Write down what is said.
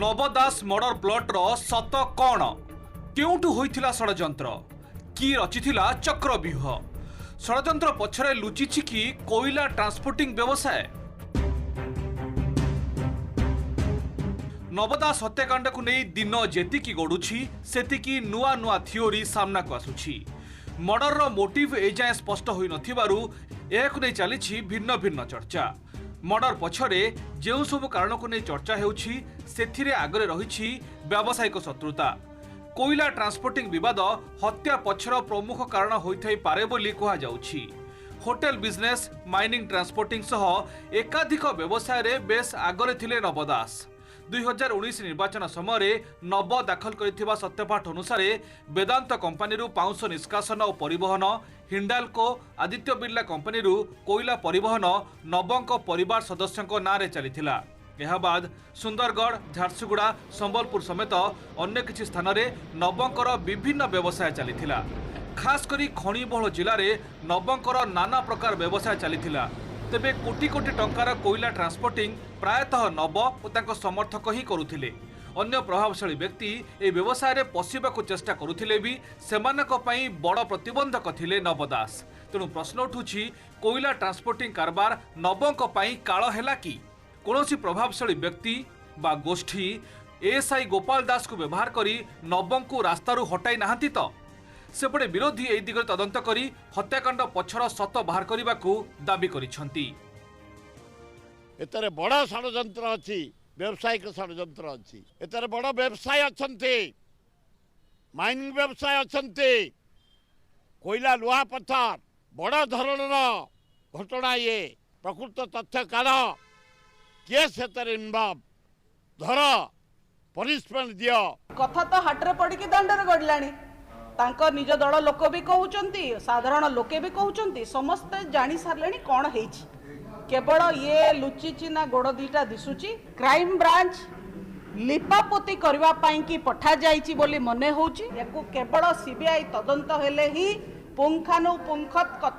Naba Das murder ପ୍ଲଟ୍ର ସତ କ'ଣ? କେଉଁଠୁ ହୋଇଥିଲା ଷଡ଼ଯନ୍ତ୍ର? କିଏ ରଚିଥିଲା ଚକ୍ରବ୍ୟୁହ? ଷଡ଼ଯନ୍ତ୍ର ପଛରେ ଲୁଚିଛି କି କୋଇଲା ଟ୍ରାନ୍ସପୋର୍ଟିଂ ବ୍ୟବସାୟ? ନବ ଦାସ ହତ୍ୟାକାଣ୍ଡକୁ ନେଇ ଦିନ ଯେତିକି ଗଡ଼ୁଛି, ସେତିକି ନୂଆ ନୂଆ ଥିଓରି ସାମ୍ନାକୁ ଆସୁଛି। ମର୍ଡରର ମୋଟିଭ୍ ଏଯାଏଁ ସ୍ପଷ୍ଟ ହୋଇନଥିବାରୁ ଏହାକୁ ନେଇ ଚାଲିଛି ଭିନ୍ନ ଭିନ୍ନ ଚର୍ଚ୍ଚା। ମର୍ଡର ପଛରେ ଯେଉଁ ସବୁ କାରଣକୁ ନେଇ ଚର୍ଚ୍ଚା ହେଉଛି, ସେଥିରେ ଆଗରେ ରହିଛି ବ୍ୟାବସାୟିକ ଶତ୍ରୁତା। କୋଇଲା ଟ୍ରାନ୍ସପୋର୍ଟିଂ ବିବାଦ ହତ୍ୟା ପଛର ପ୍ରମୁଖ କାରଣ ହୋଇଥାଇପାରେ ବୋଲି କୁହାଯାଉଛି। ହୋଟେଲ ବିଜନେସ୍, ମାଇନିଂ ଟ୍ରାନ୍ସପୋର୍ଟିଂ ସହ ଏକାଧିକ ବ୍ୟବସାୟରେ ବେଶ୍ ଆଗରେ ଥିଲେ ନବ ଦାସ। 2019 ନିର୍ବାଚନ ସମୟରେ ନବ ଦାଖଲ କରିଥିବା ସତ୍ୟପାଠ ଅନୁସାରେ ବେଦାନ୍ତ କମ୍ପାନୀରୁ ପାଉଁଶ ନିଷ୍କାସନ ଓ ପରିବହନ, ହିଣ୍ଡାଲକୋ, ଆଦିତ୍ୟ ବିର୍ଲା କମ୍ପାନୀରୁ କୋଇଲା ପରିବହନ ନବଙ୍କ ପରିବାର ସଦସ୍ୟଙ୍କ ନାଁରେ ଚାଲିଥିଲା। ଏହାବାଦ ସୁନ୍ଦରଗଡ଼, ଝାରସୁଗୁଡ଼ା, ସମ୍ବଲପୁର ସମେତ ଅନ୍ୟ କିଛି ସ୍ଥାନରେ ନବଙ୍କର ବିଭିନ୍ନ ବ୍ୟବସାୟ ଚାଲିଥିଲା। ଖାସ୍ କରି ଖଣିବହୁଳ ଜିଲ୍ଲାରେ ନବଙ୍କର ନାନା ପ୍ରକାର ବ୍ୟବସାୟ ଚାଲିଥିଲା। ତେବେ କୋଟି କୋଟି ଟଙ୍କାର କୋଇଲା ଟ୍ରାନ୍ସପୋର୍ଟିଂ ପ୍ରାୟତଃ ନବ ଓ ତାଙ୍କ ସମର୍ଥକ ହିଁ କରୁଥିଲେ। ଅନ୍ୟ ପ୍ରଭାବଶାଳୀ ବ୍ୟକ୍ତି ଏହି ବ୍ୟବସାୟରେ ପଶିବାକୁ ଚେଷ୍ଟା କରୁଥିଲେ ବି ସେମାନଙ୍କ ପାଇଁ ବଡ଼ ପ୍ରତିବନ୍ଧକ ଥିଲେ ନବ ଦାସ। ତେଣୁ ପ୍ରଶ୍ନ ଉଠୁଛି, କୋଇଲା ଟ୍ରାନ୍ସପୋର୍ଟିଂ କାରବାର ନବଙ୍କ ପାଇଁ କାଳ ହେଲା କି? କୌଣସି ପ୍ରଭାବଶାଳୀ ବ୍ୟକ୍ତି ବା ଗୋଷ୍ଠୀ ଏଏସ୍ଆଇ ଗୋପାଳ ଦାସକୁ ବ୍ୟବହାର କରି ନବଙ୍କୁ ରାସ୍ତାରୁ ହଟାଇ ନାହାନ୍ତି ତ? ସେପଟେ ବିରୋଧୀ ଏହି ଦିଗରେ ତଦନ୍ତ କରି ହତ୍ୟାକାଣ୍ଡ ପଛର ସତ ବାହାର କରିବାକୁ ଦାବି କରିଛନ୍ତି। ଏଥିରେ ବଡ଼ ଷଡ଼ଯନ୍ତ୍ର ଅଛି, ବ୍ୟବସାୟିକ ଷଡ଼ଯନ୍ତ୍ର ଅଛି। ଏଥିରେ ବଡ଼ ବ୍ୟବସାୟୀ ଅଛନ୍ତି, ମାଇନିଂ ବ୍ୟବସାୟ ଅଛନ୍ତି, କୋଇଲା ଲୁହା ପଥର, ବଡ଼ ଧରଣର ଘଟଣା ଇଏ। ପ୍ରକୃତ ତଥ୍ୟ କାଢ଼, କିଏ ସେଥିରେ ଇନଭଲ୍ଭ, ଧର, ପନିଶମେଣ୍ଟ ଦିଅ। କଥା ତ ହାଟରେ ପଡ଼ିକି ଦାଣ୍ଡରେ ଗଡ଼ିଲାଣି। ତାଙ୍କ ନିଜ ଦଳ ଲୋକ ବି କହୁଛନ୍ତି, ସାଧାରଣ ଲୋକେ ବି କହୁଛନ୍ତି, ସମସ୍ତେ ଜାଣି ସାରିଲେଣି କ'ଣ ହେଇଛି। କେବଳ ଇଏ ଲୁଚିଛି ନା ଗୋଡ଼ ଦୁଇଟା ଦିଶୁଛି। କ୍ରାଇମ ବ୍ରାଞ୍ଚ ଲିପାପୋତି କରିବା ପାଇଁକି ପଠାଯାଇଛି ବୋଲି ମନେ ହେଉଛି। ୟାକୁ କେବଳ ସିବିଆଇ ତଦନ୍ତ ହେଲେ ହିଁ ପୁଙ୍ଖାନୁପୁଙ୍ଖ